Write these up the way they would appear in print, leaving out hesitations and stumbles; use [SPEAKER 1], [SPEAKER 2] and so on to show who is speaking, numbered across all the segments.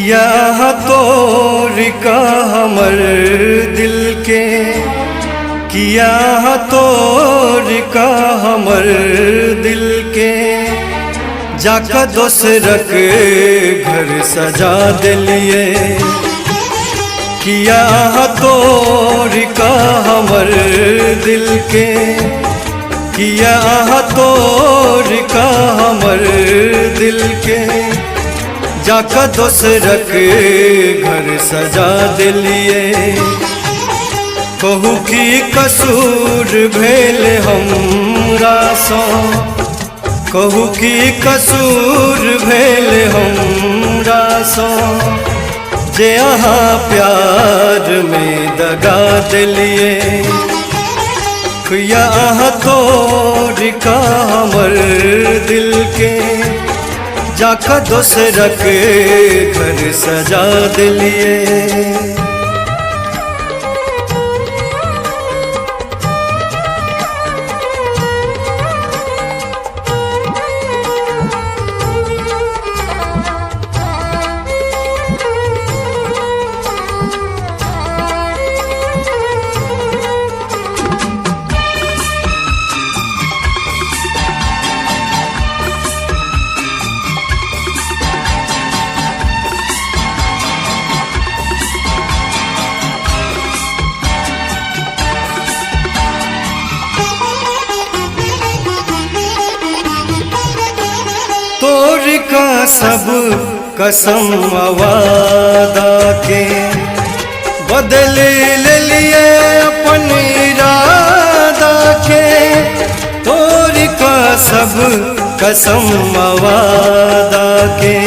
[SPEAKER 1] किया तोड़ का हमर दिल के, किया तोड़ का हमर दिल के, जाका दोसरक घर सजा दिलिए। किया तोड़ का हमर दिल के, किया तोड़ का हमर दिल के, जाका दोसरक घर सजा दिलिए। कहू की कसूर भेल हमरा सँ, कहू की कसूर भेल हमरा सँ, जे अहाँ प्यार में दगा दिलिए। किया तोड़ का हमर दिल के, जाका दोसरक घर सजा दिलिए। तोड़ का सब कसम वादा के, बदल ले लिए अपन इरादा के। तोड़ का सब कसम वादा के,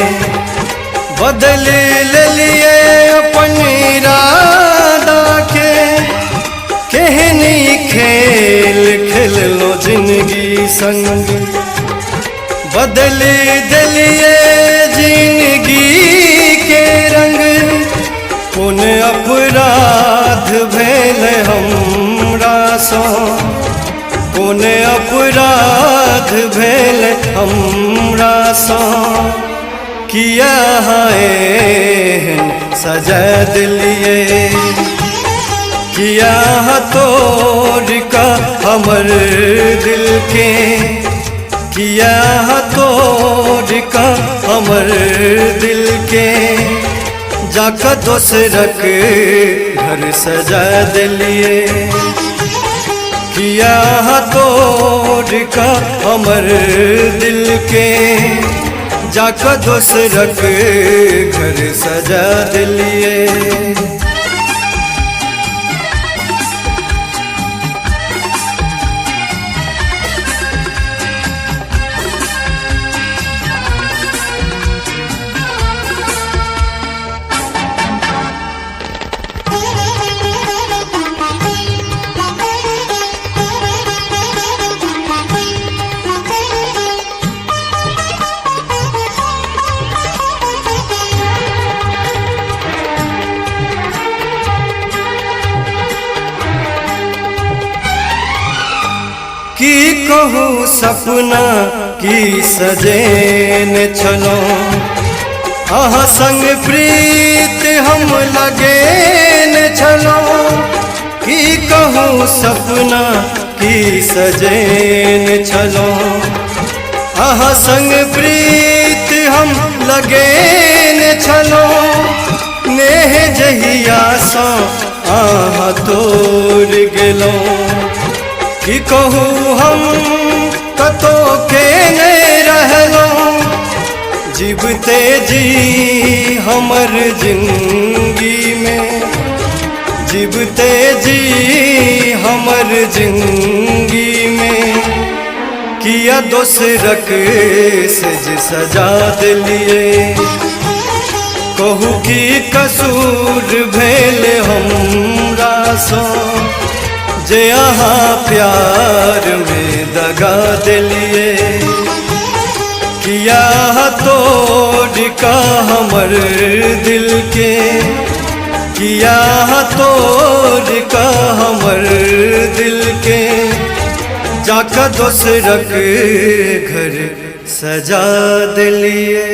[SPEAKER 1] बदल ले लिए अपन इरादा के। केहनी खेल खेल लो जिंदगी संग, बदल दिलिए जिंदगी के रंग। कोन अपराध भेल हमरा सँ, कोन अपराध भेल हमरा सँ, किया एहन सजा दिलिए। किया तोड़ का हमर दिल के, किया तोड़ का हमर दिल के, जाका दोसरक घर सजा दिलिए। किया तोड़ का हमर दिल के, जाका दोसरक घर सजा दिलिए। की कहूँ सपना की सजेन छलो, अहाँ संग प्रीत हम लगेन छलो। की कहूँ सपना की सजेन छलो, अहाँ संग प्रीत हम लगेन छलो। नेह जहिया सँ अहाँ तोड़ गेलहुँ, की कहूँ हम कतौ के नहीं रहलहुँ। जीवते जी हमर जिंदगी में, जीवते जी हमर जिंदगी में, किया दोसरक सेज सजा दिलिए। कहू की कसूर भेल हमरा सँ, जे अहाँ प्यार में दगा दिलिए। किया तोड़ का हमर दिल के, किया तोड़ का हमर दिल के, जाका दोसरक घर सजा दिलिए।